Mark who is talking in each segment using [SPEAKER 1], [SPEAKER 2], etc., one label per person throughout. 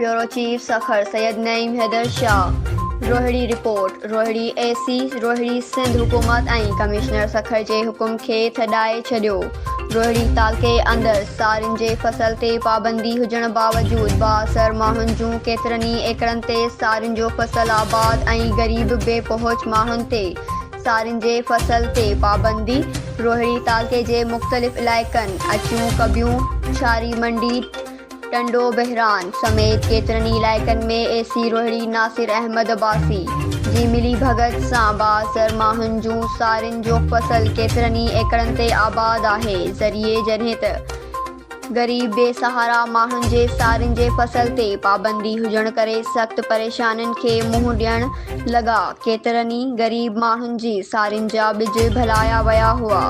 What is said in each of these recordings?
[SPEAKER 1] Bureau chief Sukkur Syed Naeem Haider Shah, Rohri, report, Rohri, A C Rohri Sindh حڪومت ۽ commissioner Sukkur جي حڪم کي ٿڏائي ڇڏيو، روهڙي تعلقي اندر سارين جي فصل تي پابندي هجڻ باوجود بااثر ماڻهن جون ڪيترن ئي ايڪڙن تي سارين جو فصل آباد ۽ غريب بي پهچ ماڻهن تي سارين جي فصل تي پابندي، روهڙي تعلقي جي مختلف علائقن اچيون ڪبيون، ڇاري منڊي، ٽنڊو بهران سميت ڪيترن ئي علائقن ۾ اي سي روهڙي ناصر احمد عباسي جي ملي ڀڳت سان بااثر ماڻهن جون سارين جو فصل ڪيترن ئي ايڪڙن تي آباد آهي ذريعي جڏهن ته غريب بي سهارا ماڻهن جي سارين جي فصل تي پابندي هجڻ ڪري سخت پريشانين کي منهن ڏيڻ لڳا، ڪيترن ئي غريب ماڻهن جي سارين جا ٻج ڀلايا ويا هئا،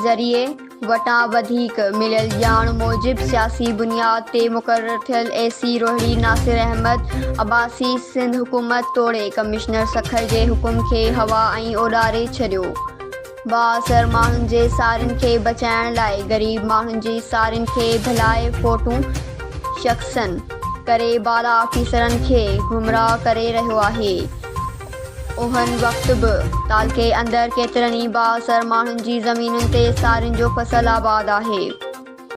[SPEAKER 1] ذريعي وٽان وڌيڪ مليل ڄاڻ موجب سياسي بنياد تي مقرر ٿيل اي سي روهڙي ناصر احمد عباسي سنڌ حڪومت توڙي ڪمشنر سکر جي حڪم کي هوا ۽ اڏاري ڇڏيو. بااثر ماڻهن جي سارين کي بچائڻ لاء غريب ماڻهن جي سارين کي ڀلائي فوٽون شخصن ڪري بالا آفيسرن کي گمراهه ڪري رهيو آهي. اهن وقت به تعلقي اندر ڪيترن ئي بااثر ماڻهن جي زمينن تي سارين جو فصل آباد آهي.